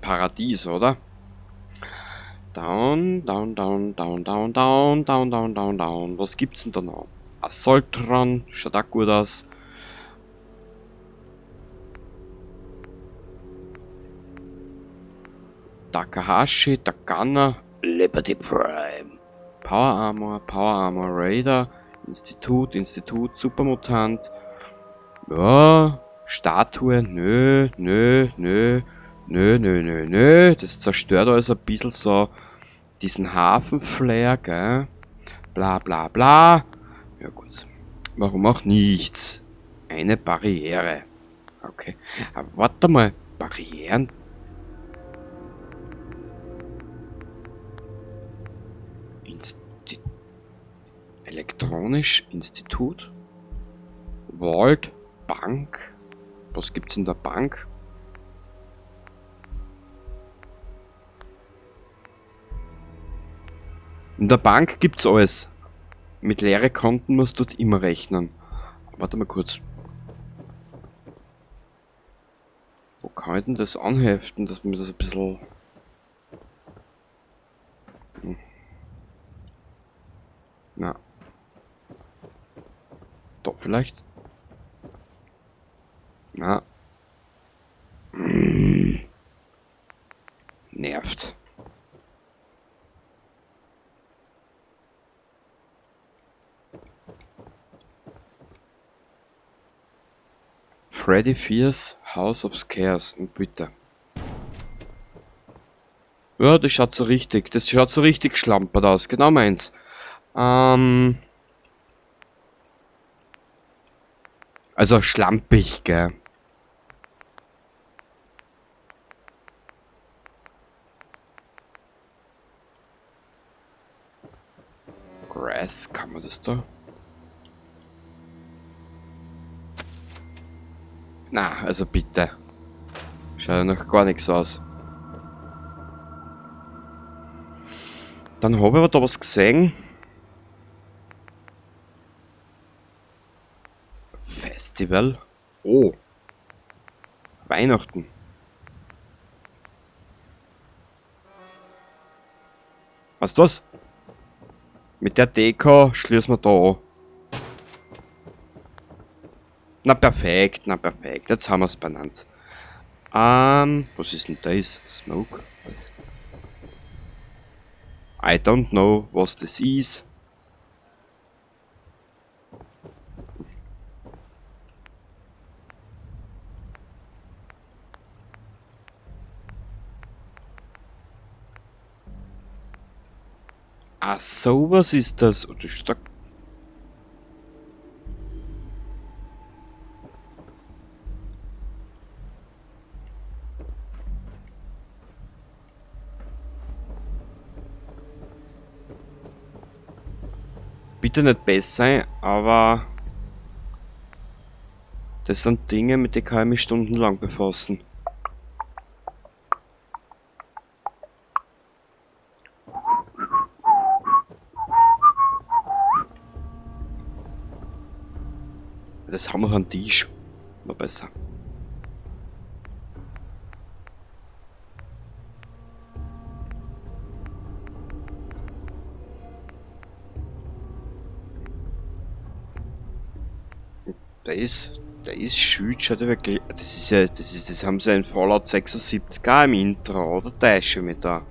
Paradies, oder? Down, down, down, down, down, down, down, down, down, down. Was gibt's denn da noch? Assaultron, schaut auch gut aus. Takahashi, Takana, Liberty Prime. Power Armor, Power Armor Raider, Institut, Institut, Supermutant. Ja, Statue, nö, nö, nö, nö, nö, nö, nö. Das zerstört alles ein bisschen so diesen Hafenflair, gell? Bla bla bla. Ja gut. Warum auch nicht? Eine Barriere. Okay. Aber warte mal. Barrieren? Elektronisch Institut? Vault? Bank? Was gibt's in der Bank? In der Bank gibt's alles. Mit leeren Konten musst du dort immer rechnen. Warte mal kurz. Wo kann ich denn das anheften, dass mir das ein bisschen... Na. Doch, vielleicht? Na. Nervt. Freddy Fears, House of Scares. Und bitte. Ja, das schaut so richtig. Das schaut so richtig schlampert aus. Genau meins. Also schlampig, gell? Grass, kann man das da? Na, also bitte. Schaut ja noch gar nichts aus. Dann hab ich aber da was gesehen. Festival. Oh. Weihnachten. Was ist das? Mit der Deko schließen wir da an. Na perfekt, na perfekt. Jetzt haben wir's benannt. Was ist denn das? Smoke? Was? I don't know, was das ist. Ach so, was ist das? Oh, das ist da. Bitte nicht besser sein, aber das sind Dinge, mit denen kann ich mich stundenlang befassen. Das haben wir auf dem Tisch. Noch besser. Der ist schön, schaut ja wirklich. Das ist ja, das ist, das haben sie ja in Fallout 76 auch im Intro, oder? Täusche ich mich da?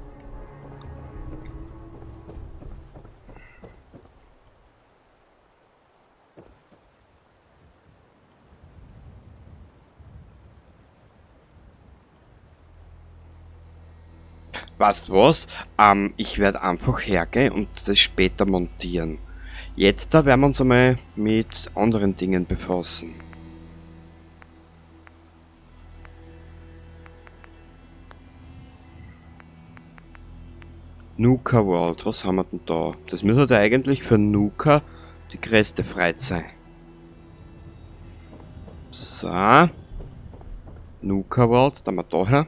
Weißt du was? Ich werd einfach hergehen und das später montieren. Jetzt da werden wir uns einmal mit anderen Dingen befassen. Nuka World, was haben wir denn da? Das müsste eigentlich für Nuka die größte Freude sein. So. Nuka World, dann mal da her.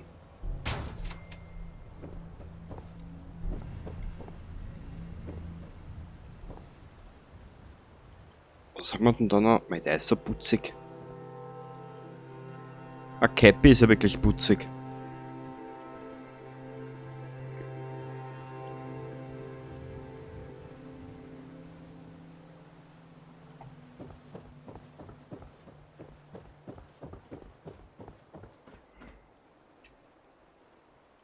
Was haben wir denn da noch? Mei, der ist so putzig. Ein Cappy ist ja wirklich putzig.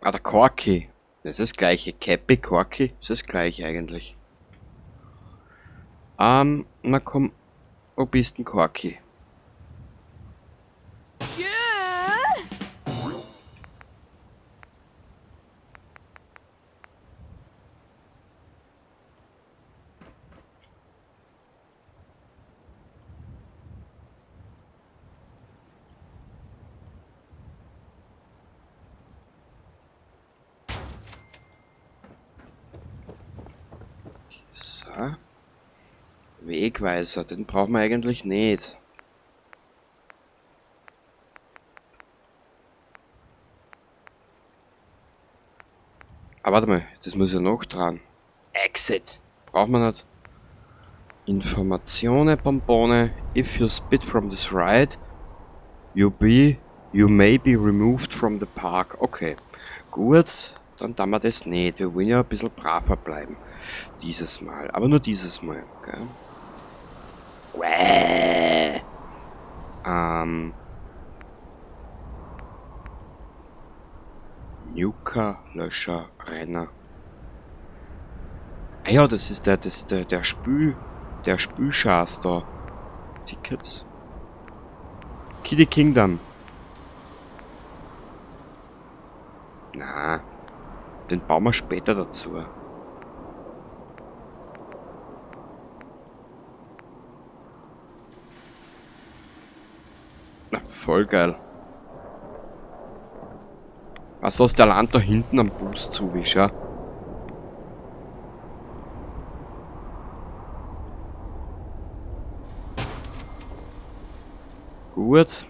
Ah, der Corky. Das ist das gleiche. Cappy, Corky, ist das gleiche eigentlich. Na komm. Wo bist denn, Corky? So. Wegweiser, den brauchen wir eigentlich nicht. Aber warte mal, das muss ja noch dran. Exit. Braucht man nicht. Informationen, Bombone. If you spit from this ride, you may be removed from the park. Okay, gut, dann tun wir das nicht. Wir wollen ja ein bisschen braver bleiben. Dieses Mal. Aber nur dieses Mal. Okay. Wäh. Nuka, Löscher, Renner. Ah ja, das ist der Spülschaß da. Tickets. Kiddie Kingdom. Na, den bauen wir später dazu. Na, voll geil. Was lässt der Land da hinten am Bus zu, wie schau? Gut.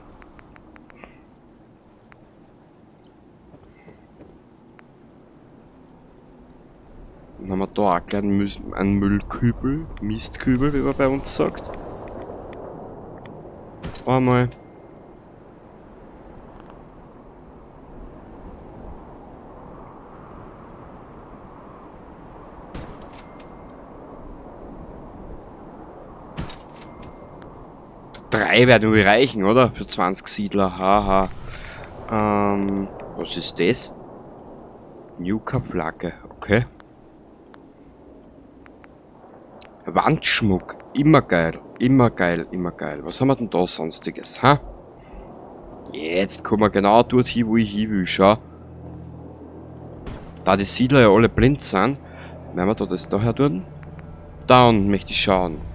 Dann haben wir da auch gleich einen Müllkübel, Mistkübel, wie man bei uns sagt. Einmal. 3 werden wohl reichen, oder? Für 20 Siedler, haha. Was ist das? Nuka-Flagge, okay. Wandschmuck, immer geil, immer geil, immer geil. Was haben wir denn da sonstiges, ha? Jetzt kommen wir genau dort hin, wo ich hin will, schau. Da die Siedler ja alle blind sind, werden wir da das da her tun. Da unten möchte ich schauen.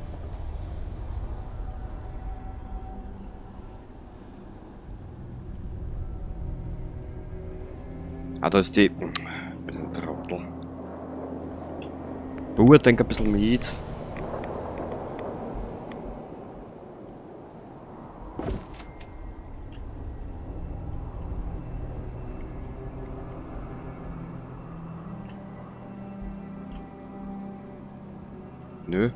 Ah, da ist die... Ich bin ein Trottel. Bauer, denk ein bisschen mit. Nö.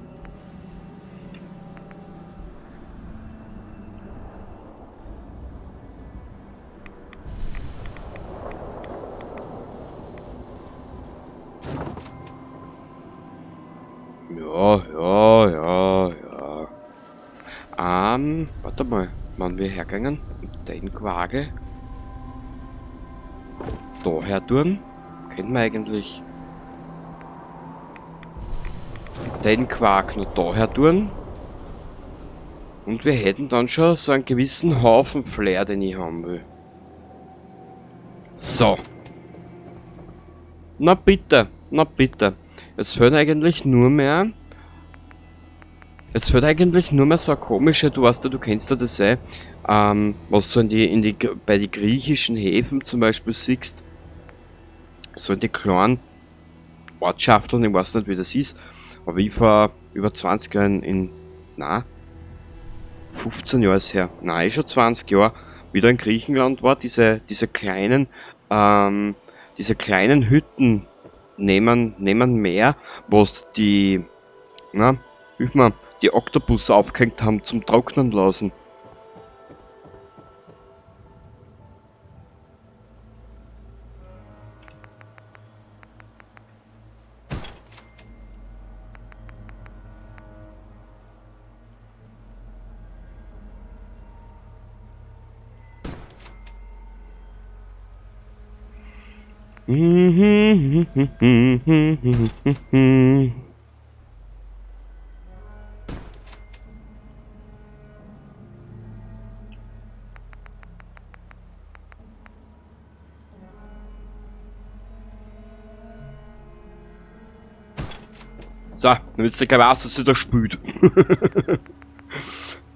Ja, ja, ja, ja. Warte mal. Wann wir hergegangen? Den Quagel. Daher tun? Kennt man eigentlich den Quark noch daher tun? Und wir hätten dann schon so einen gewissen Haufen Flair, den ich haben will. So. Na bitte, na bitte. Es fehlt eigentlich nur mehr... Es fehlt eigentlich nur mehr so eine komische, du weißt ja, du kennst ja das was du bei den griechischen Häfen zum Beispiel siehst, so in die kleinen Ortschaften, ich weiß nicht, wie das ist, aber ich war über 20 Jahren in, na, 15 Jahre ist her, nein, ist schon 20 Jahre, wieder in Griechenland war, diese kleinen Hütten nehmen mehr, was die, na, hilf mir, die Oktopus aufgehängt haben zum Trocknen lassen. So, damit du gleich weißt, dass du da spült.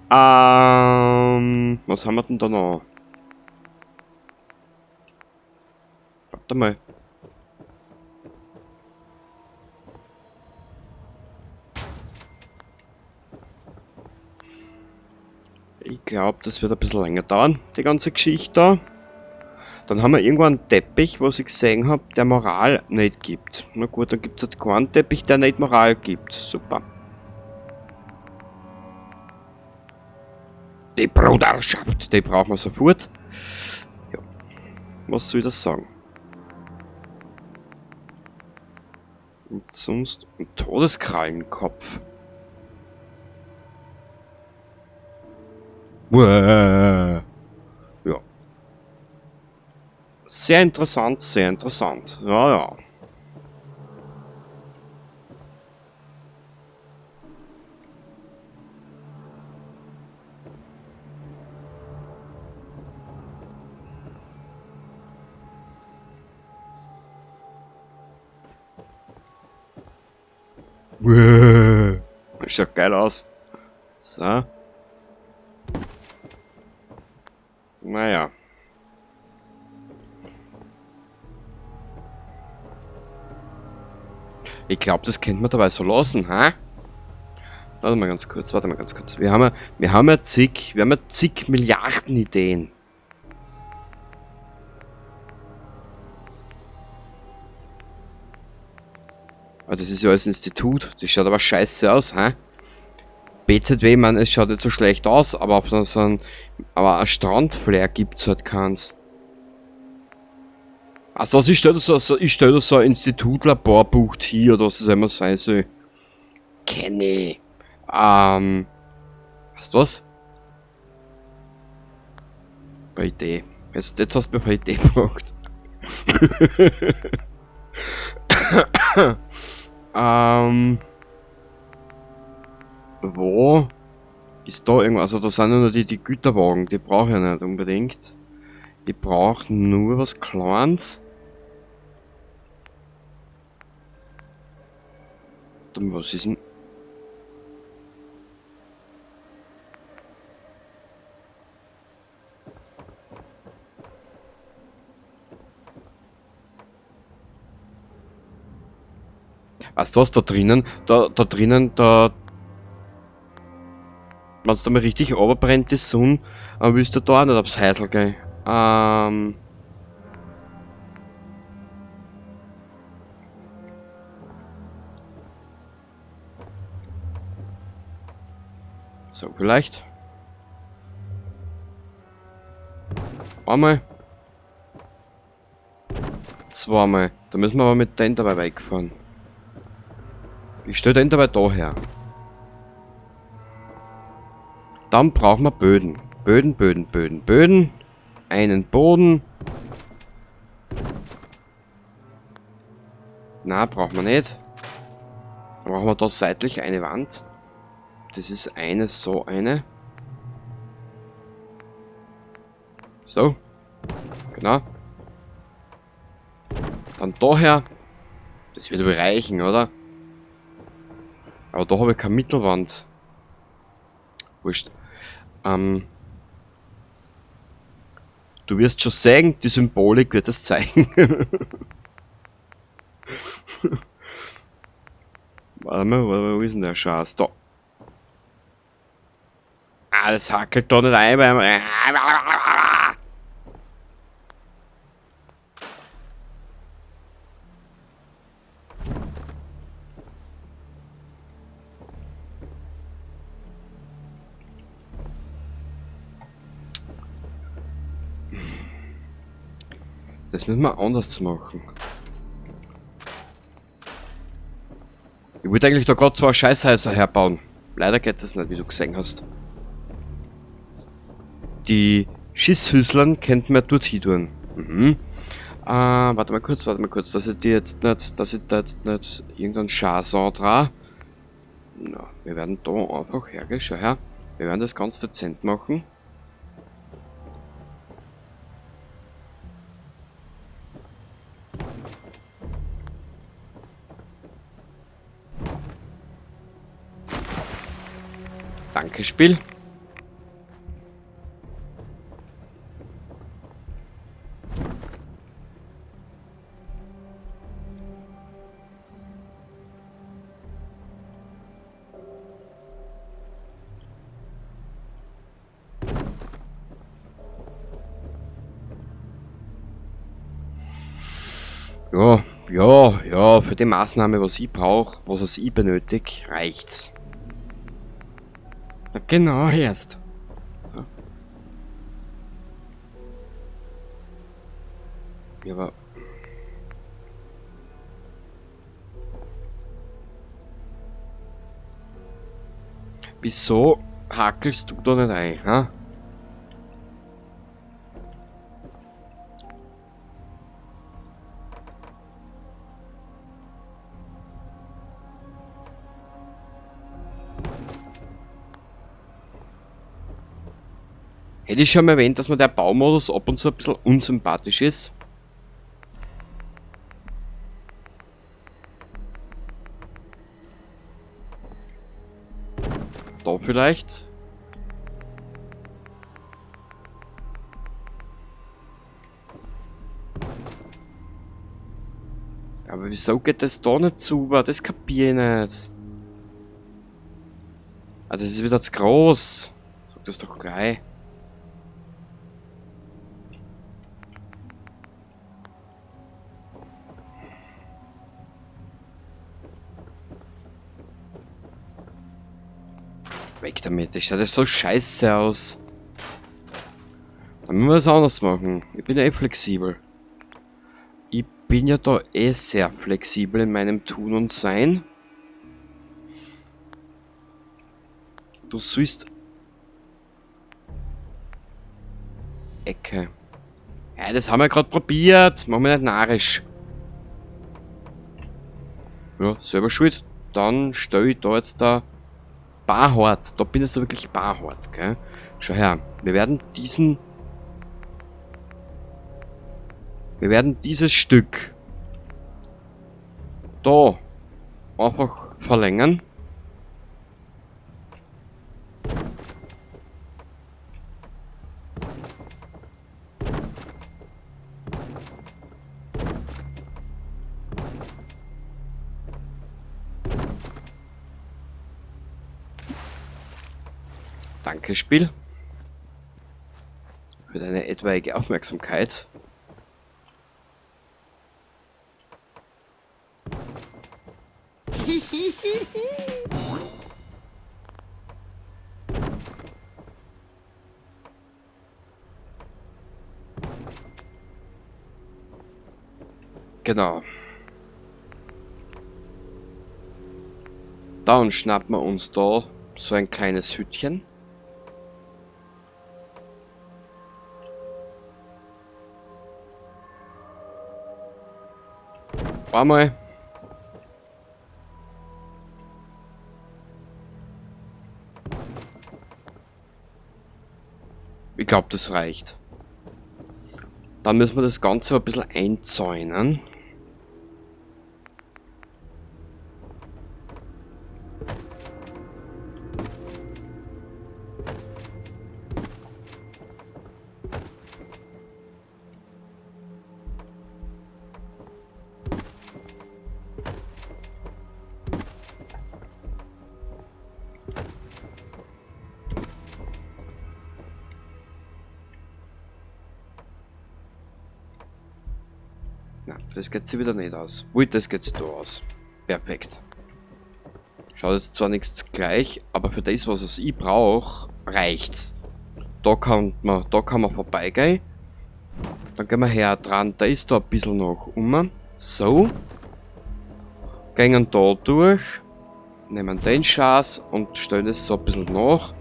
Was haben wir denn da noch? Warte mal. Ich glaube, das wird ein bisschen länger dauern, die ganze Geschichte da. Dann haben wir irgendwo einen Teppich, was ich gesehen habe, der Moral nicht gibt. Na gut, dann gibt's halt keinen Teppich, der nicht Moral gibt. Super. Die Bruderschaft, die brauchen wir sofort. Ja. Was soll ich das sagen? Und sonst ein Todeskrallenkopf. Uäh. Ja. Sehr interessant, sehr interessant. Ja, ja. Uäh. Schaut geil aus. So. Naja. Ich glaub, das könnte man dabei so lassen, hä? Warte mal ganz kurz, warte mal ganz kurz. Wir haben ja zig Milliarden Ideen. Aber das ist ja alles Institut. Das schaut aber scheiße aus, hä? BZW, man, es schaut nicht so schlecht aus, aber ob das ein, aber ein Strandflair gibt's halt keins. Also was, ich stell das so, ich stell das so ein Institut-Laborbucht hier, oder was das immer sein soll. Kenny. Weißt du was? Bei Idee. Jetzt hast du mir bei Idee gebracht. Wo ist da irgendwas? Also da sind ja nur die Güterwagen, die brauche ich ja nicht unbedingt. Ich brauche nur was Kleines. Dann was ist denn? Weißt du was, da drinnen, da drinnen, da... Wenn's da mal richtig runterbrennt, die Sonne, dann willst du da auch nicht aufs Häusl gehen. So, vielleicht. Einmal. Zweimal. Da müssen wir aber mit dem dabei wegfahren. Ich stell den dabei da her. Dann brauchen wir Böden. Böden, Böden, Böden, Böden. Einen Boden. Na, brauchen wir nicht. Dann brauchen wir da seitlich eine Wand. Das ist eine, so eine. So. Genau. Dann daher. Das wird aber reichen, oder? Aber da habe ich keine Mittelwand. Wurscht. Du wirst schon sehen, die Symbolik wird es zeigen. Warte mal, warte mal, wo ist denn der Schatz? Da. Ah, das hackelt da nicht ein beim. Das müssen wir anders machen. Ich wollte eigentlich da grad zwei Scheißhäuser herbauen. Leider geht das nicht, wie du gesehen hast. Die Schisshüsslern könnten wir dort hin tun. Mhm. Warte mal kurz, dass ich die jetzt nicht, dass ich da jetzt nicht irgendeinen Schaß dran. Na, wir werden da einfach hergehen, schau her. Wir werden das ganz dezent machen. Danke, Spiel. Ja, ja, ja, für die Maßnahme, was ich brauch, was ich benötig, reicht's. Na genau, erst. So. Ja, aber... Wieso hackelst du da nicht ein, ha? Hätte ich schon mal erwähnt, dass mir der Baumodus ab und zu ein bisschen unsympathisch ist. Da vielleicht. Aber wieso geht das da nicht zu? Das kapier ich nicht. Ah, das ist wieder zu groß. Sag das doch gleich. Weg damit, ich schaue das so scheiße aus. Dann müssen wir das anders machen. Ich bin ja eh flexibel. Ich bin ja da eh sehr flexibel in meinem Tun und Sein. Du sollst... Ecke. Ja, das haben wir grad probiert. Machen wir nicht narrisch. Ja, selber schuld. Dann stell ich da jetzt da... Barhart, da bin ich so wirklich barhart, gell? Schau her, wir werden diesen... Wir werden dieses Stück da einfach verlängern. Danke, Spiel, für deine etwaige Aufmerksamkeit. Genau. Dann schnappen wir uns da so ein kleines Hütchen. Einmal. Ich glaub, das reicht. Dann müssen wir das Ganze ein bisschen einzäunen. Na, das geht sich wieder nicht aus. Ui, das geht sich da aus. Perfekt. Schaut jetzt zwar nichts gleich, aber für das, was es ich brauch, reicht's. Da kann man vorbeigehen. Dann gehen wir her dran. Da ist da ein bisschen noch um. So. Gehen da durch. Nehmen den Schatz und stellen das so ein bisschen nach.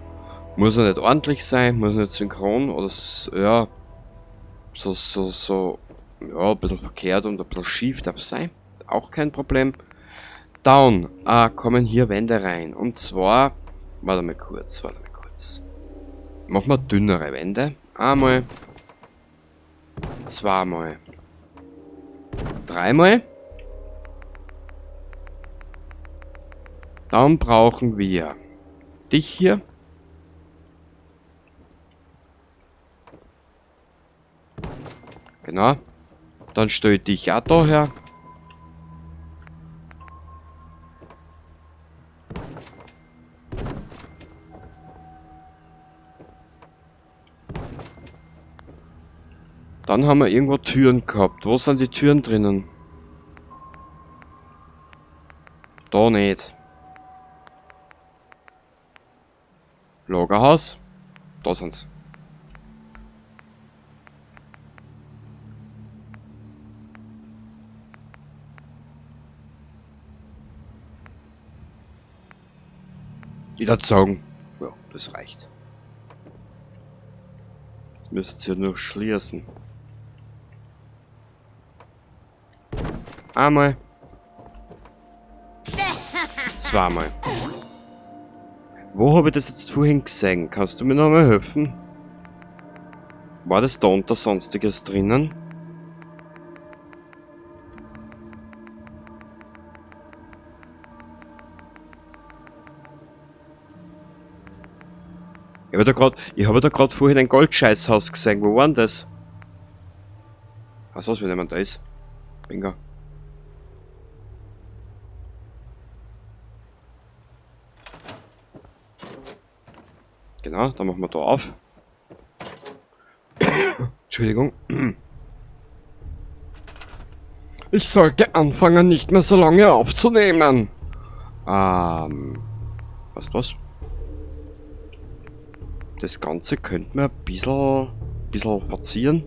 Muss ja nicht ordentlich sein, muss nicht synchron oder ja. So, so, so. Ja, ein bisschen verkehrt und ein bisschen schief darf sein. Auch kein Problem. Dann kommen hier Wände rein. Und zwar, warte mal kurz. Machen wir dünnere Wände. Einmal. Zweimal. Dreimal. Dann brauchen wir dich hier. Genau. Dann stelle ich dich auch da her. Dann haben wir irgendwo Türen gehabt. Wo sind die Türen drinnen? Da nicht. Lagerhaus. Da sind's. Ich würde sagen, ja, das reicht. Das müsst ihr nur schließen. Einmal. Zweimal. Wo habe ich das jetzt vorhin gesehen? Kannst du mir noch mal helfen? War das da unter Sonstiges drinnen? Ich habe da grad vorhin ein Goldscheißhaus gesehen. Wo war denn das? Achso, wenn jemand da ist. Bingo. Genau, dann machen wir da auf. Entschuldigung. Ich sollte anfangen, nicht mehr so lange aufzunehmen. Weißt du was? Das Ganze könnte man ein bisschen verzieren.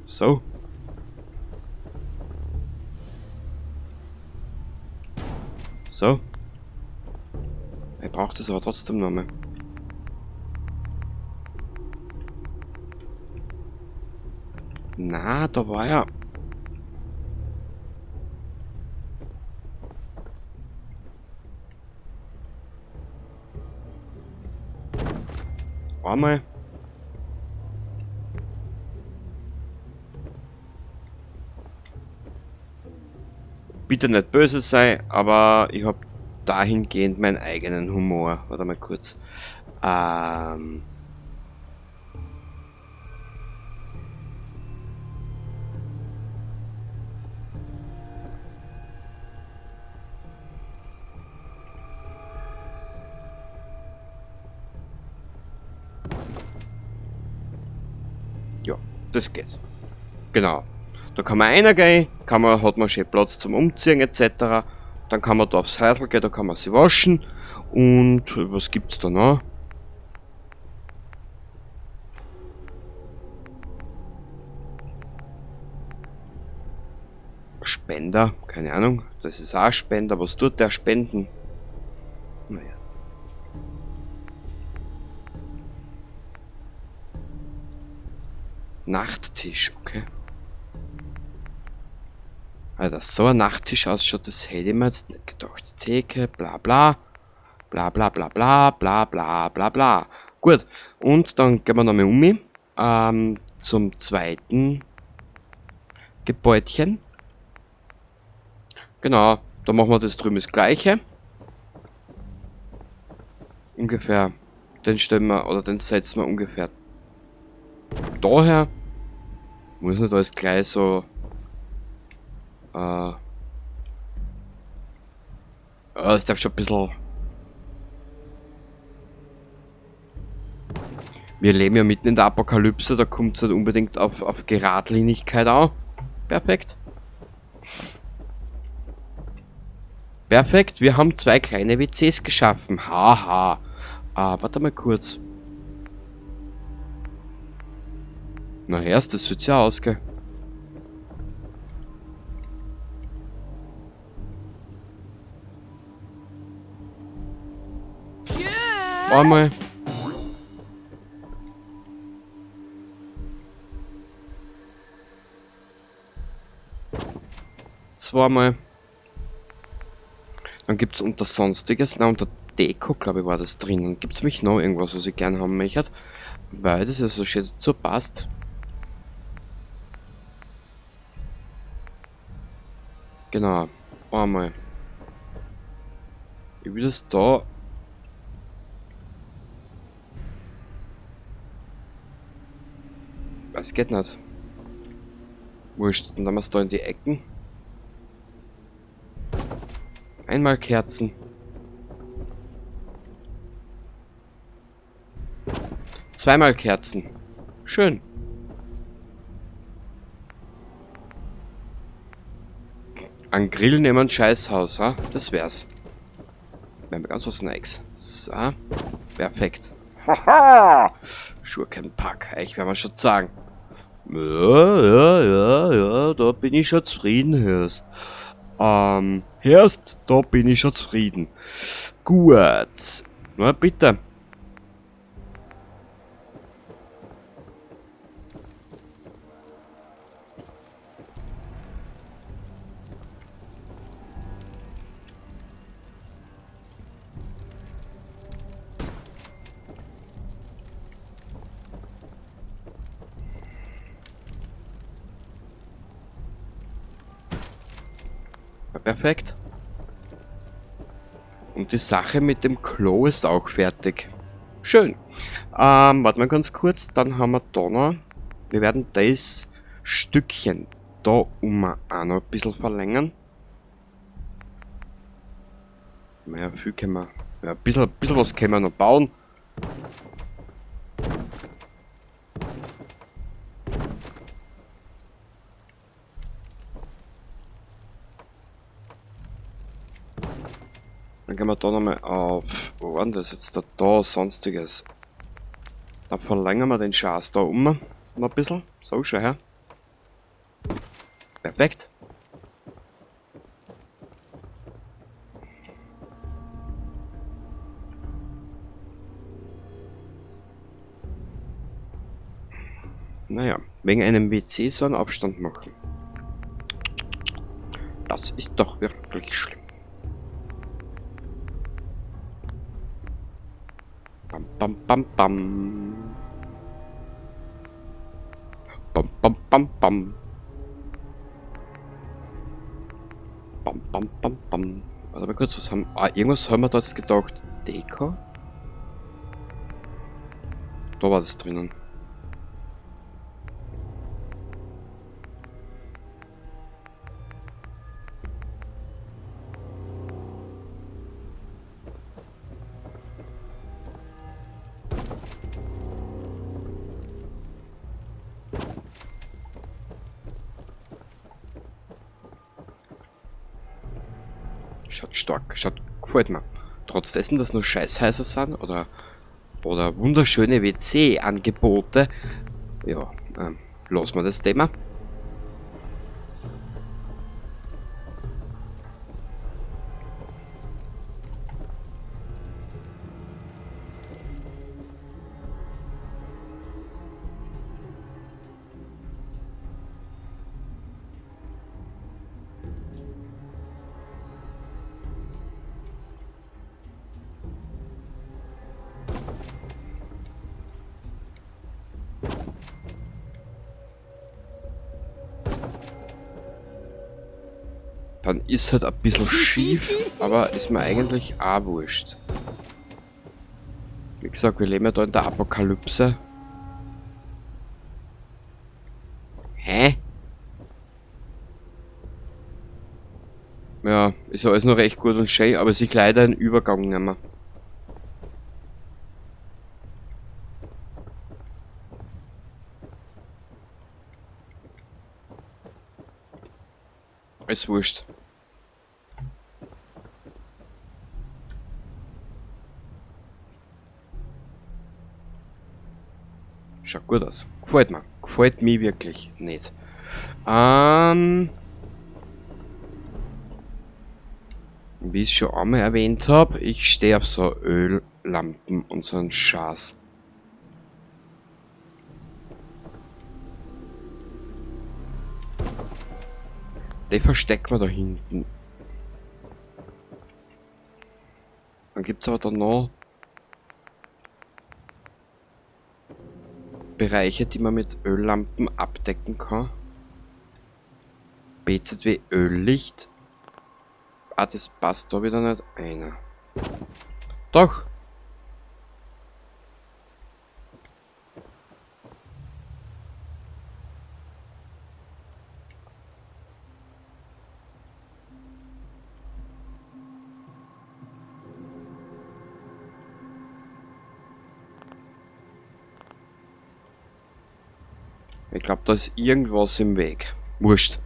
So. So. Er braucht es aber trotzdem noch mal. Na, da war ja. Einmal. Bitte nicht böse sein, aber ich hab dahingehend meinen eigenen Humor. Warte mal kurz. Ja, das geht. Genau. Da kann man reingehen, hat man schön Platz zum Umziehen et cetera. Dann kann man da aufs Häusl gehen, da kann man sich waschen. Und was gibt's da noch? Spender, keine Ahnung. Das ist auch ein Spender. Was tut der spenden? Naja. Nachttisch, okay. Alter, dass so ein Nachttisch ausschaut, das hätte ich mir jetzt nicht gedacht. Theke, bla bla. Bla bla bla bla bla bla bla bla. Gut, und dann gehen wir nochmal um. Zum zweiten Gebäudchen. Genau, da machen wir das drüben das Gleiche. Ungefähr, den stellen wir, oder den setzen wir ungefähr daher. Muss nicht alles gleich so. Ja, das darf schon ein bisschen. Wir leben ja mitten in der Apokalypse, da kommt's nicht unbedingt auf Geradlinigkeit an. Perfekt. Perfekt, wir haben zwei kleine W Cs geschaffen. Haha. Warte mal kurz. Na erst, das wird's ja aus, gell? Einmal. Zweimal. Dann gibt es unter Sonstiges, na unter Deko, glaube ich, war das drin. Gibt es mich noch irgendwas, was ich gerne haben möchte? Weil das ja so schön dazu passt. Genau, einmal. Ich will das da. Es geht nicht. Wurscht, dann haben wir es da in die Ecken. Einmal Kerzen. Zweimal Kerzen. Schön. Ein Grill nehmen ein Scheißhaus, ha? Das wär's. Wir haben ganz was Nikes. So. Perfekt. Haha! Schurkenpack, ich werde mal schon sagen. Ja, ja, ja, ja, da bin ich schon zufrieden, hörst. Hörst, da bin ich schon zufrieden. Gut. Na, bitte. Perfekt. Und die Sache mit dem Klo ist auch fertig. Schön. Warte mal ganz kurz, dann haben wir da noch. Wir werden das Stückchen da um auch noch ein bisschen verlängern. Naja, viel können wir. Ja, ein bisschen was können wir noch bauen. Dann gehen wir da nochmal auf. Wo war denn das jetzt? Da, sonstiges. Dann verlängern wir den Schatz da um. Noch ein bisschen. So, schau her. Perfekt. Naja, wegen einem WC so einen Abstand machen. Das ist doch wirklich schlimm. Bam, bam, bam, bam. Bam, bam, bam, bam. Bam, bam, bam, bam. Warte mal kurz, was haben... Ah, irgendwas haben wir da jetzt gedacht. Deko? Da war das drinnen. Schaut stark, schaut, gefällt mir. Trotz dessen, dass nur Scheißhäuser sind oder wunderschöne WC-Angebote. Ja, lassen wir das Thema. Dann ist halt ein bisschen schief, aber ist mir eigentlich auch wurscht. Wie gesagt, wir leben ja da in der Apokalypse. Hä? Ja, ist ja alles noch recht gut und schön, aber sich leider ein Übergang nicht mehr. Ist wurscht. Schaut gut aus. Gefällt mir. Gefällt mir wirklich nicht. Wie Wie ich es schon einmal erwähnt habe, ich stehe auf so Öllampen und so einen Schaß. Die verstecken wir da hinten. Dann gibt's aber dann noch Bereiche, die man mit Öllampen abdecken kann. BZW Öllicht. Ah, das passt da wieder nicht. Einer. Doch! Ich glaub, da ist irgendwas im Weg. Wurscht.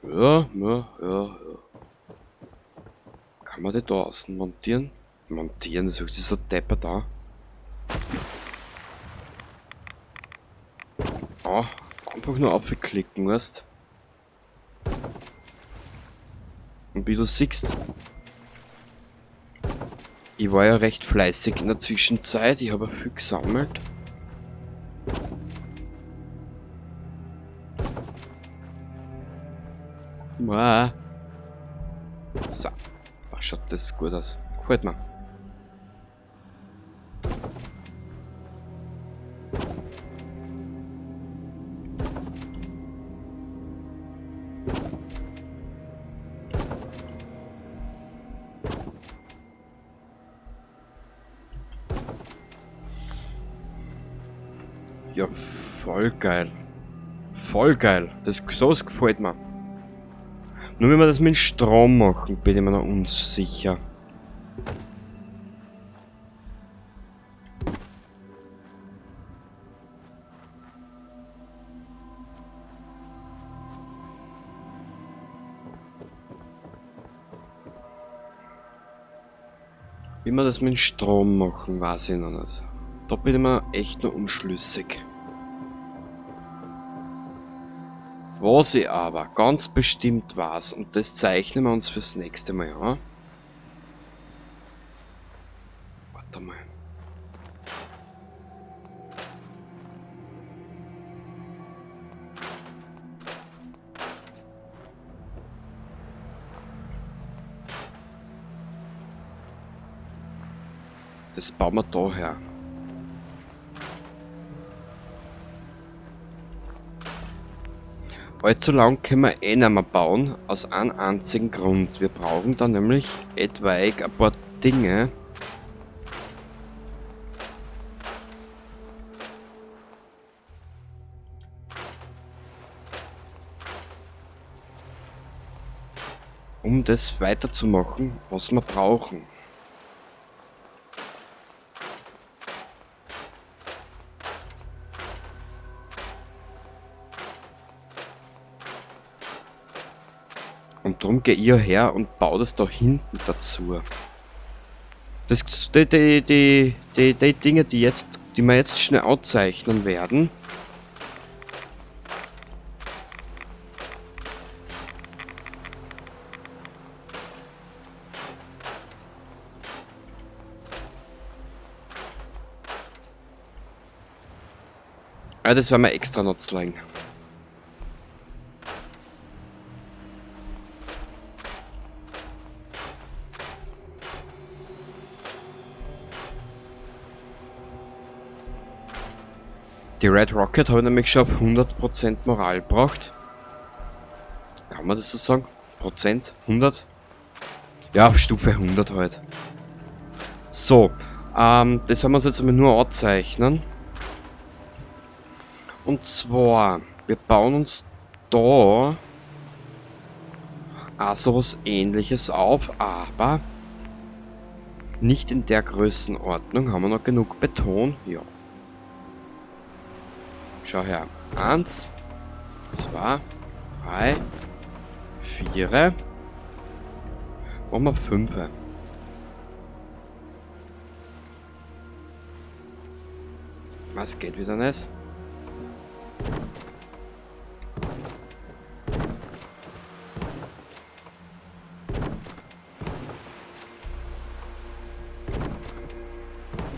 Ja, ja, ja, ja. Kann man die da außen montieren? Montieren, das ist so deppert da. Ah, einfach nur aufklicken, weißt? Und wie du siehst, ich war ja recht fleißig in der Zwischenzeit, ich habe viel gesammelt. Wow. So, ach, schaut das gut aus. Gefällt mir. Ja, voll geil. Voll geil. Sowas gefällt mir. Nur wenn wir das mit Strom machen, bin ich mir noch unsicher. Wie wir das mit Strom machen, weiß ich noch nicht. Da bin ich mir echt noch unschlüssig. Was ich aber ganz bestimmt weiß, und das zeichnen wir uns fürs nächste Mal an. Warte mal. Das bauen wir da her. Allzu lang können wir eh nicht mehr bauen, aus einem einzigen Grund. Wir brauchen da nämlich etwaig ein paar Dinge. Um das weiterzumachen, was wir brauchen. Und darum geh ich ja her und baue das da hinten dazu. Die Dinge, die wir jetzt schnell anzeichnen werden. Ah, das werden wir extra noch zeigen. Die Red Rocket habe ich nämlich schon auf 100% Moral gebracht. Kann man das so sagen? Prozent? 100? Ja, auf Stufe 100 halt. So, das werden wir uns jetzt einmal nur anzeichnen. Und zwar, wir bauen uns da auch sowas Ähnliches auf, aber nicht in der Größenordnung. Haben wir noch genug Beton? Ja. Schau her. 1, 2, 3, 4. Machen wir 5. Was geht wieder nicht?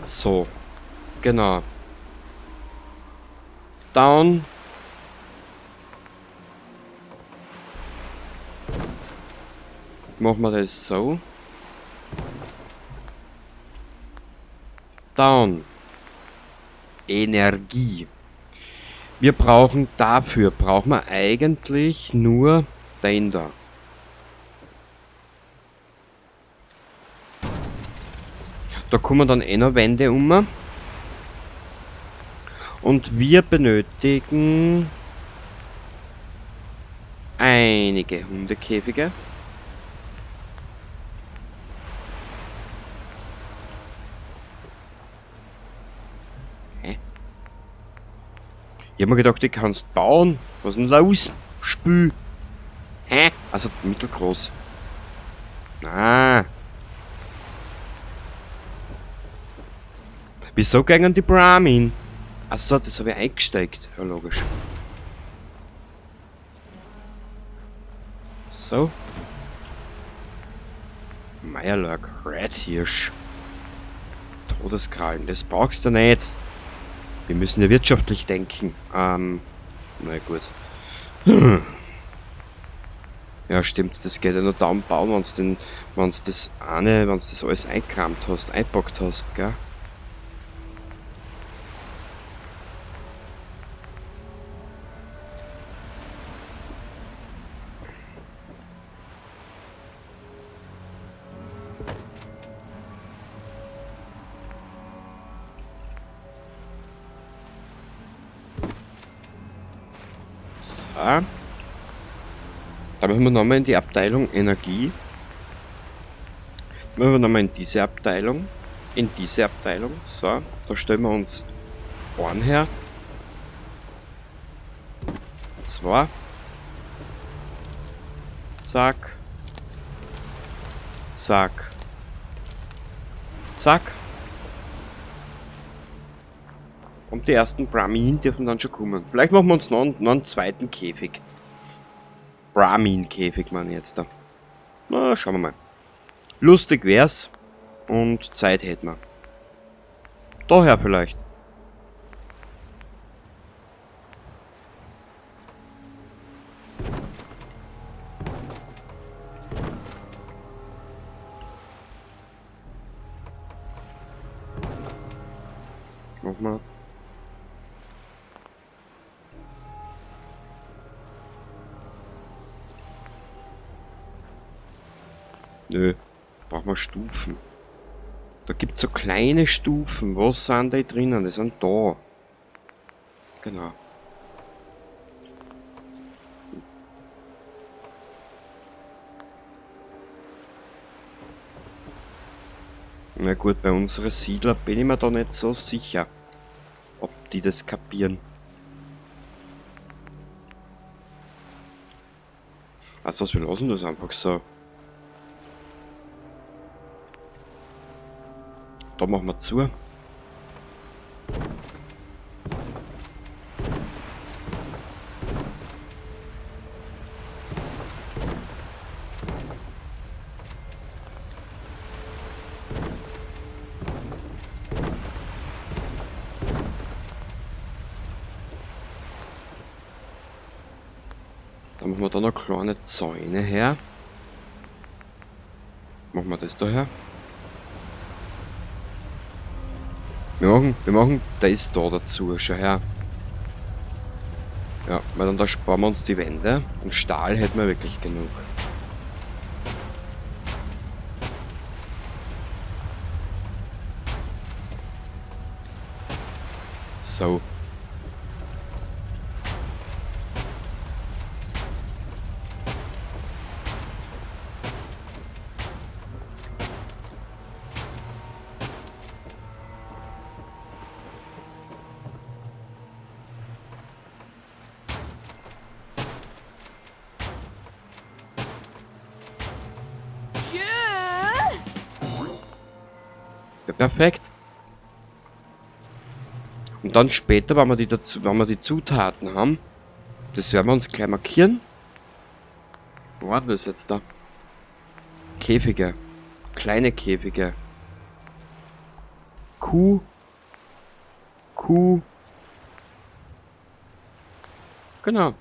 So, genau. Down. Machen wir das so. Down. Energie. Wir brauchen dafür, brauchen wir eigentlich nur den da. Da kommen dann eh noch Wände um. Und wir benötigen einige Hundekäfige. Hä? Ich hab mir gedacht, die kannst bauen. Was ist denn los? Spül. Hä? Also mittelgroß. Ah. Wieso gingen die Brahmin? Achso, das habe ich eingesteckt. Ja, logisch. So. Meierlurk, Red Hirsch. Todeskrallen, das brauchst du nicht. Wir müssen ja wirtschaftlich denken. Na gut. Ja, stimmt, das geht ja nur dann bauen, wenn's den, wenn's das eine, wenn's das alles eingerammt hast, einpackt hast, gell? So. Da müssen wir nochmal in die Abteilung Energie. Da müssen wir nochmal in diese Abteilung. In diese Abteilung. So, da stellen wir uns einen her. 2. Zack. Zack. Zack. Und die ersten Brahmin dürfen dann schon kommen. Vielleicht machen wir uns noch einen zweiten Käfig. Brahmin-Käfig, meine ich jetzt da. Na, schauen wir mal. Lustig wär's. Und Zeit hätten wir. Daher vielleicht. Nochmal. Nö, brauchen wir Stufen. Da gibt's so kleine Stufen. Was sind die drinnen? Die sind da. Genau. Na gut, bei unseren Siedler bin ich mir da nicht so sicher, ob die das kapieren. Also, wir lassen das einfach so. Da machen wir zu. Dann machen wir da noch kleine Zäune her. Machen wir das da her. Wir machen das da dazu, schau her. Ja, weil dann da sparen wir uns die Wände. Und Stahl hätten wir wirklich genug. So. Ja, perfekt. Und dann später, wenn wir die Zutaten haben, das werden wir uns gleich markieren. Wo war denn das jetzt da? Käfige. Kleine Käfige. Kuh. Kuh. Genau.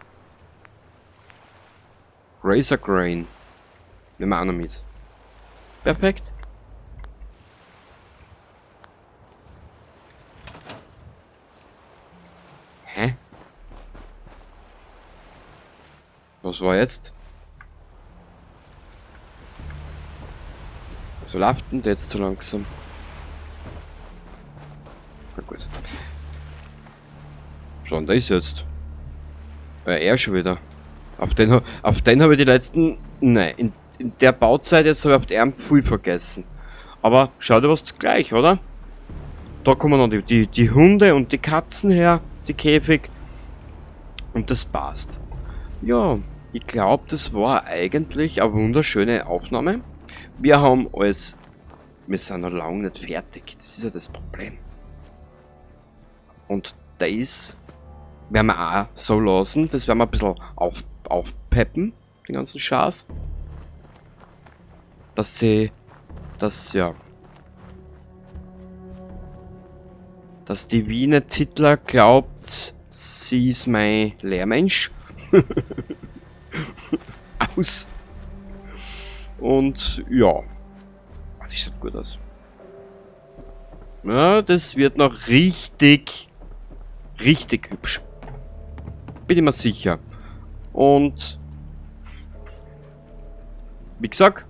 Razor Grain. Nehmen wir auch noch mit. Perfekt. Hä? Was war jetzt? So läuft denn jetzt so langsam? Na gut. So, und da ist jetzt. Er schon wieder. Auf den habe ich die letzten... Nein, in der Bauzeit jetzt habe ich auf den viel vergessen. Aber schaut was gleich, oder? Da kommen noch die Hunde und die Katzen her, die Käfig. Und das passt. Ja, ich glaube, das war eigentlich eine wunderschöne Aufnahme. Wir haben alles... Wir sind noch lange nicht fertig. Das ist ja das Problem. Und das werden wir auch so lassen. Das werden wir ein bisschen aufpeppen, den ganzen Schatz. Dass sie... Dass, ja... Dass die Wiener Titler glaubt, sie ist mein Lehrmensch. Aus. Und ja. Das sieht gut aus. Ja, das wird noch richtig, richtig hübsch. Bin ich mir sicher. Und wie gesagt,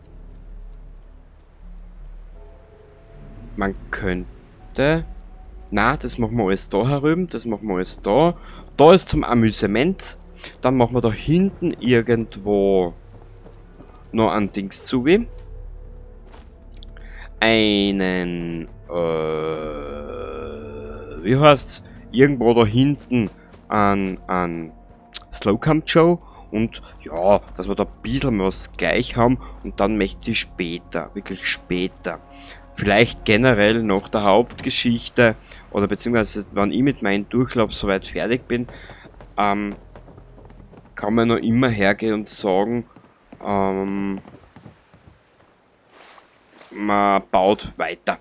man könnte... Na, das machen wir alles da herüben. Das machen wir alles da. Da ist zum Amüsement. Dann machen wir da hinten irgendwo noch ein Dings zu. Einen, wie heißt's? Irgendwo da hinten an Slocum Joe. Und ja, dass wir da ein bisschen was gleich haben. Und dann möchte ich später, wirklich später, vielleicht generell nach der Hauptgeschichte oder beziehungsweise wenn ich mit meinem Durchlauf soweit fertig bin, kann man noch immer hergehen und sagen, man baut weiter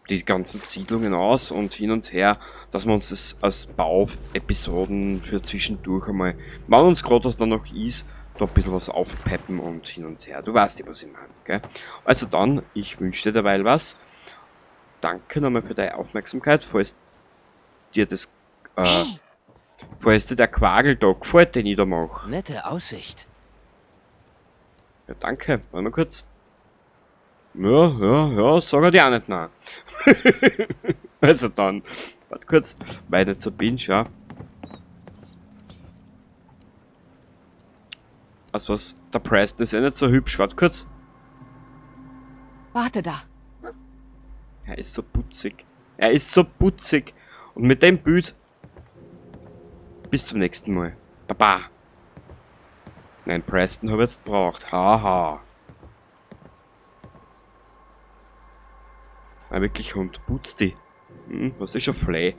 die ganzen Siedlungen aus und hin und her, dass wir uns das als Bauepisoden für zwischendurch einmal, wenn uns gerade was da noch ist, da ein bisschen was aufpeppen und hin und her. Du weißt ja, was ich meine, gell? Also dann, ich wünsche dir derweil was. Danke nochmal für deine Aufmerksamkeit, falls dir das, Hey. falls dir der Quagel da gefällt, den ich da mache. Nette Aussicht. Ja, danke. Warte mal kurz. Ja, ja, ja, sag er dir auch nicht nein. Also dann, warte kurz, weiter zur Binge, ja. Also was, der Preston ist eh nicht so hübsch, warte kurz. Warte da. Er ist so putzig. Er ist so putzig. Und mit dem Bild, bis zum nächsten Mal. Baba. Nein, Preston hab ich jetzt gebraucht. Haha. Ah, wirklich, Hund, putz die. Was ist schon Flay?